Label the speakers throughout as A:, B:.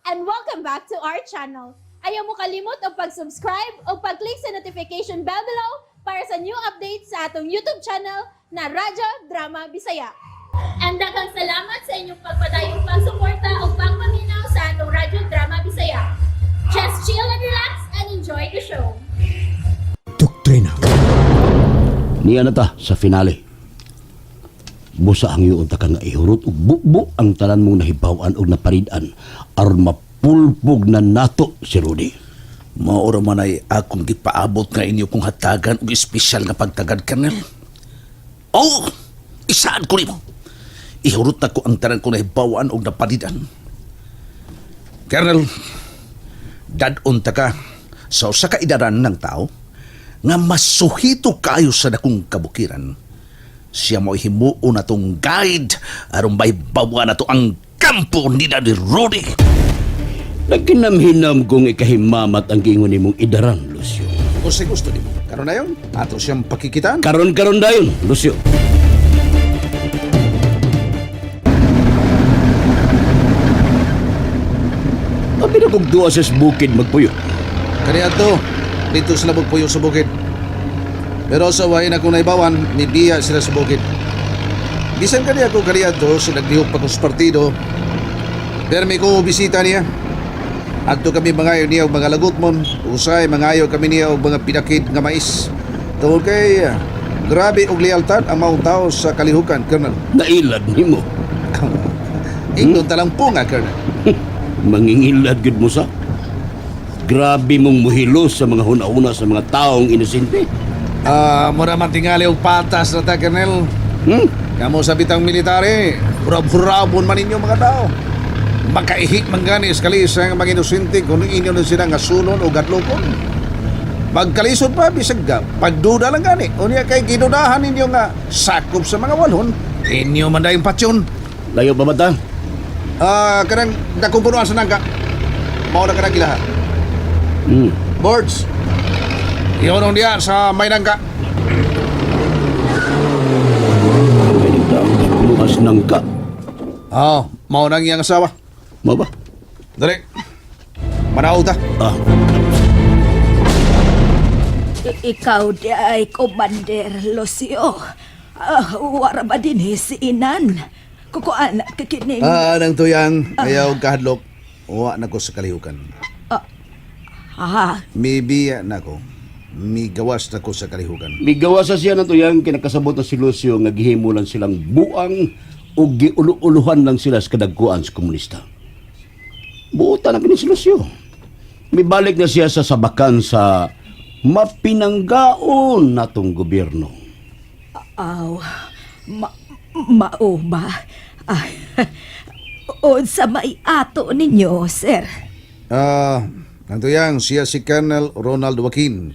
A: And welcome back to our channel. Ayaw mo kalimot og pag-subscribe o pag-click sa notification bell below para sa new updates sa atong YouTube channel na Radyo Drama Bisaya. And daghang salamat sa inyong pagpadayong pagsuporta o pagpaminaw sa atong Radyo Drama Bisaya. Just chill and relax and enjoy the show.
B: Doktrina.
C: Niya na ta sa finale. Busa ang iyong ta ka nga ihurot ug bubo ang tanan mong nahibaw-an og naparid-an aron mapulpog na nato si Rudy.
D: Maura man ay akong gipaabot nga inyo kong hatagan og espesyal nga pagtagad, Colonel. Oh! Isaan ko nimo. Ihurot na ko ang tanan kong nahibawan og napadidan. Colonel, dad-on ta ka sa usa ka idaran ng tao nga masuhito kayo sa dakong kabukiran. Siya mo himuon na tong guide aron mahibawan na to ang kampo nila ni Rudy.
C: Nagkinamhinam kong ikahimamat ang giingon nimong idaran, Lucio.
D: Kung sa gusto nimo. Karon na yun, ato siyang pakikitaan.
C: Karon-karon dayon, Lucio. Abi na kog duwa sa bukid magpuyo.
D: Kaniadto, dito sila magpuyo sa bukid. Pero sa wain akong naibawan, nibiya sila sa bukid. Bisan kaniya ko kaniadto, sa naglihok pa ko sa partido. Pero may ko bisita niya. Adto kami mangayo niya og mga lagutmon, usay mangayo kami niya og mga pinakid nga mais. Tungod kay grabe og lealtad ang maong tao sa kalihukan, Colonel.
C: Nailad nimo.
D: Ingnon talang po nga, Colonel.
C: Mangingilad gud mo sa. Grabe mong muhilo sa mga huna-huna sa mga taong inosente.
D: Ah, mura man tingali og patas na ta, Colonel. Kamo sa bitang military, hurab-hurabon man ninyo mga tao. Makaihi man gani sa kalisa nga mga inosente kung inyo na sila nga sulon o gadlokon. Magkalisod pa, bisag ga, pagduda lang gani. Unya kay gidudahan ninyo nga sakop sa mga walhon, inyo man dayong patsyon.
C: Layo pa ba ta?
D: Ah, kanang nakumpunuan sa nangka. Mao na kanang gilaha. Boards. Iyon diya sa may nangka.
C: May nagtaong nangka.
D: Oh, mao nang iyang asawa.
C: Mao ba?
D: Dali. Manaog ta.
C: Ah,
E: Ikaw di ay Commander Lucio. Ah, wara ba din eh, si Inan? Kukuan kakining.
D: Ah, nang tuyang ayaw kahadlok. Wa na ko sa kalihukan.
E: Ah,
D: Mibiya na ko. Migawas na ko sa kalihukan.
C: Migawa sa siya na tuyang kinakasabot na si Lucio nga gihimo lang silang buang o giulu-uluhan lang sila sa kadagkuan sa komunista. Buutan na kini si Lucio. Mibalik na siya sa sabakan sa mapinanggaon natong gobyerno.
E: Aw, mao ba? Ah, unsa may ato ninyo, sir?
D: Ah, nang tuyang siya si Colonel Ronald Joaquin.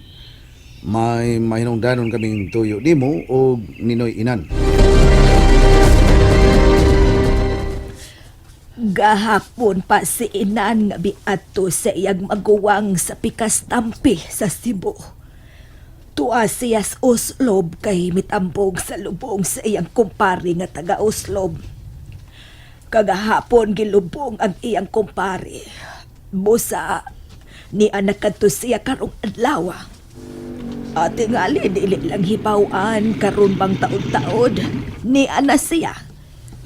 D: May mahinungdanon kaming tuyo nimo o Ninoy Inan.
E: Gahapon pa si Inan nga biadto sa iyang maguwang sa Pikastampi sa Cebu. Tuwa siya sa Oslob kay mitambog sa lubong sa iyang kumpare nga taga Oslob. Kagahapon gilubong ang iyang kumpare. Busa ni anak kadto siya karong adlaw. Ate ngali dili lang hibaw-an karon bang taod-taod ni ana siya.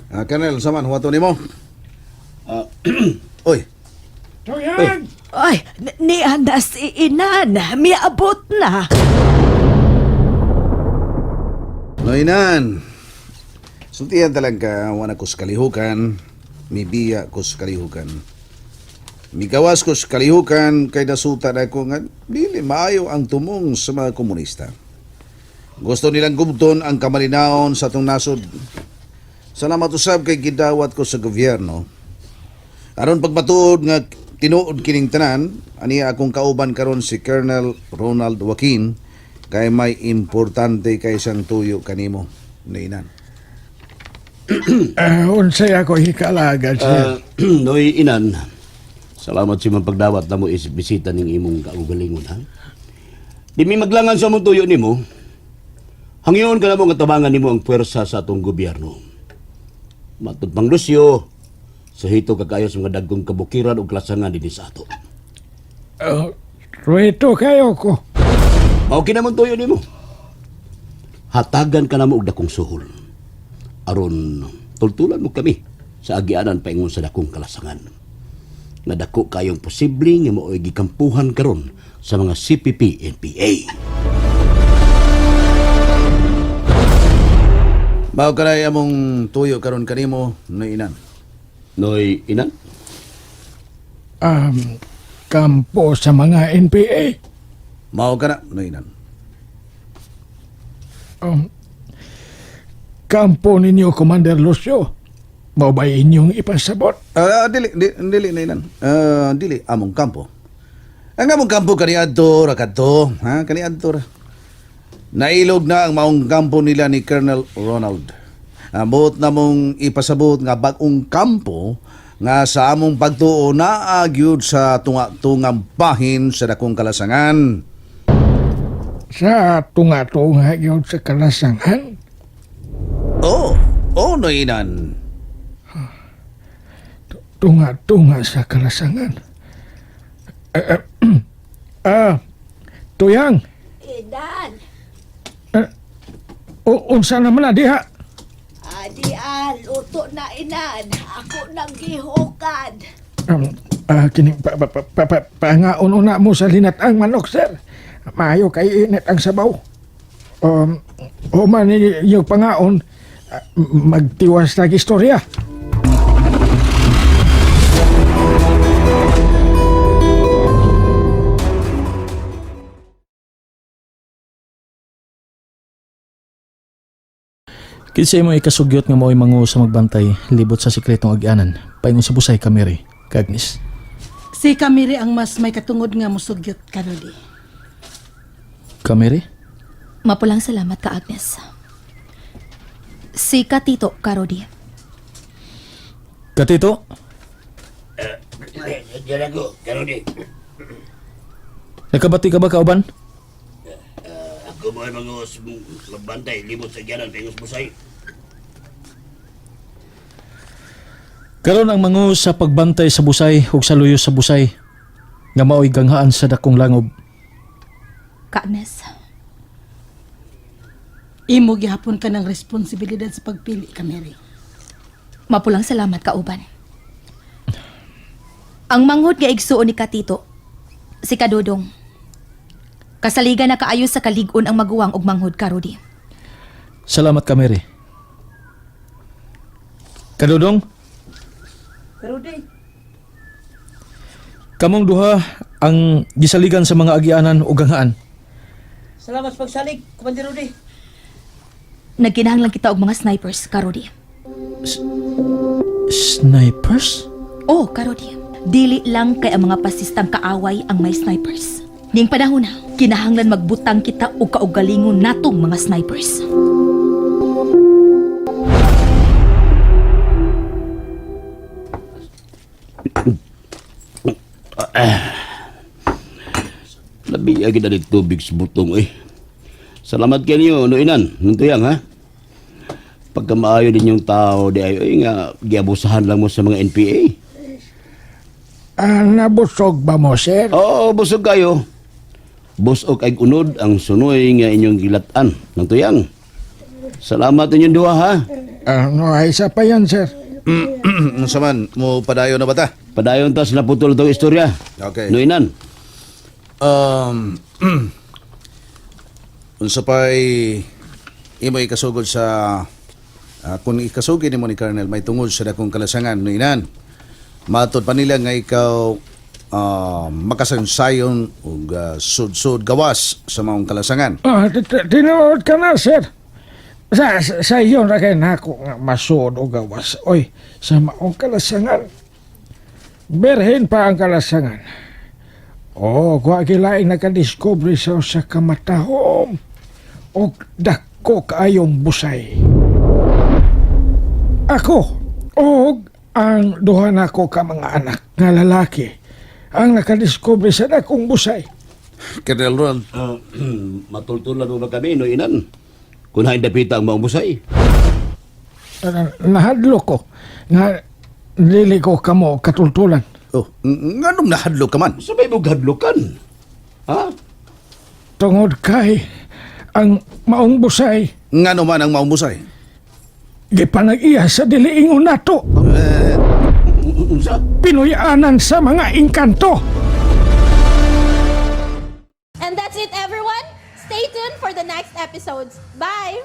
D: Ah, Colonel, saman huwato nimo.
C: Ah,
D: Oy,
E: Ay, ni ana si Inan, miabot na.
D: Noy Inan. Sultihan talaga, wala ko sa kalihukan. Mibiya ko sa kalihukan. Migawas ko sa kalihukan kay nasuta na ko nga dili maayo ang tumong sa mga komunista. Gusto nilang gubton ang kamalinaon sa atong nasod. Salamat usab kay gidawat ko sa gobyerno. Aron pagmatuod nga tinuod kining tanan, aniya akong kauban karon si Colonel Ronald Joaquin kay may importante kay siyang tuyo kanimo niinan.
B: Unsay ako hikalagan, sir.
C: Ah, Noy Inan, salamat sa imong pagdawat na mo is bisita ning imong kaugalingon ha. Di mi maglangan sa among tuyo nimo. Hangyon ka na mo nga tabangan nimo ang puwersa sa atong gobyerno. Matud pang Lucio, Sa hito kakayo sa mga dagkong kabukiran o klasangan dinhi sa ato.
B: Oh, Ruito kayo ko.
C: Mao kina man tuyo nimo. Hatagan ka namo og dakong suhol. Aron tultulan mo kami sa agianan paingon sa dakong kalasangan. Nga dako kayong posible nga mao'y gikampuhan karon sa mga CPP NPA.
D: Mao kanay among tuyo karon kanimo, Noy Inan.
C: Noy Inan?
B: Kampo sa mga NPA.
D: Mao kana, Noy Inan.
B: Kampo ninyo, Commander Lucio. Mao ba inyong ipasabot?
D: Dili, dili, dili na inan. Dili among kampo. Ang among kampo kaniadto ra kadto, ha? Kaniadto ra. Nailog na ang maong kampo nila ni Colonel Ronald. Ambot na mong ipasabot nga bag-ong kampo nga sa among pagtuo naa gyud sa tunga-tungang bahin sa dakong kalasangan.
B: Sa tunga-tunga yun sa kalasangan.
D: Oh, oh no inan.
B: Tunga-tunga sa kalasangan. Tuyang,
E: Inan,
B: unsa naman na diha?
E: adi luto na inan. Ako nang gihukad.
B: Kini pa, pa, pa, pa, pa, pangaon una mo sa linatang manok, sir. Maayo kay init ang sabaw. Human yung pangaon, magtiwas tag istorya.
F: Kinsa imo ikasugyot nga mao'y mangu sa magbantay libot sa sikretong agyanan paingon sa busay kameri Kagnis.
G: Si Kamiri ang mas may katungod nga musugyot kanodi.
F: Kameri?
H: Mapulang salamat ka, Agnes. Si Katito, Karodi.
F: Katito,
C: Diyan ako, Karodi.
F: nakabati ka ba kauban?
C: Ako mo ay mga magbantay libot sa agianan paingon sa busay.
F: Karon ang mangu sa pagbantay sa busay ug sa luyo sa busay nga mao'y ganghaan sa dakong langob.
H: Ka Agnes.
G: Imo gihapon ka ng responsibilidad sa pagpili, Kamiri.
H: Mapulang salamat, kauban. Ang manghod nga igsuon ni Katito, si Kadudong. Kasaligan na kaayo sa kalig-on ang maguwang og manghod, Karodi.
F: Salamat Kameri. Kadudong,
G: Karodi.
F: kamong duha ang gisaligan sa mga agianan ug ganghaan.
I: Salamat sa pagsalig, Commander Rudy.
H: Nagkinahanglan kita og mga snipers, Karodi.
F: Snipers?
H: Oh, Karodi. Dili lang kay ang mga pasistang kaaway ang may snipers. Ning panahon na, kinahanglan magbutang kita og kaugalingon natong mga snipers.
C: Labi agad na tubig sa butong eh. Salamat kayo no inan, nung tuyang ha. Pagka maayo din yung tao, di ay, ay nga, giabusahan lang mo sa mga NPA.
B: Nabusog ba mo, sir?
C: Oo, busog kayo. Busog ay unod ang sunoy nga inyong gilatan ng tuyang. Salamat inyong duha ha.
B: No, ay isa pa yan, sir.
D: Unsa man mo padayon na ba ta?
C: Padayon tas naputol tong istorya.
D: Okay.
C: No inan.
D: Unsa pa'y imo ikasugod sa kung ikasugid nimo ni Colonel may tungod sa dakong kalasangan no inan. Matod pa nila nga ikaw makasaysayon ug sud-sud gawas sa maong kalasangan.
B: Tinuod ka na, sir. Sa iyo na kay nako nga masuod o gawas. Oy, sa maong kalasangan. Berhin pa ang kalasangan. Oh, kuha kilaing nakadiscover sa usa ka matahom og dako kaayong busay. Ako og ang duha nako ka mga anak nga lalaki ang nakadiscover sa dakong busay.
D: Colonel Ronald,
C: Matultulan mo ba kami, no inan? Kung hain dapita ang maong busay.
B: Nahadlo ko nga Dili ko kamo katultulan.
D: Oh, nganong nahadlok ka man?
C: Sabay mo gadlokan. Ha?
B: Tungod kay ang maong busay
D: Ngano man ang maong busay?
B: gipanag-iya sa diliingon nato.
C: Unsa?
B: Pinuyaanan sa mga engkanto.
A: And that's it, everyone. Stay tuned for the next episodes. Bye!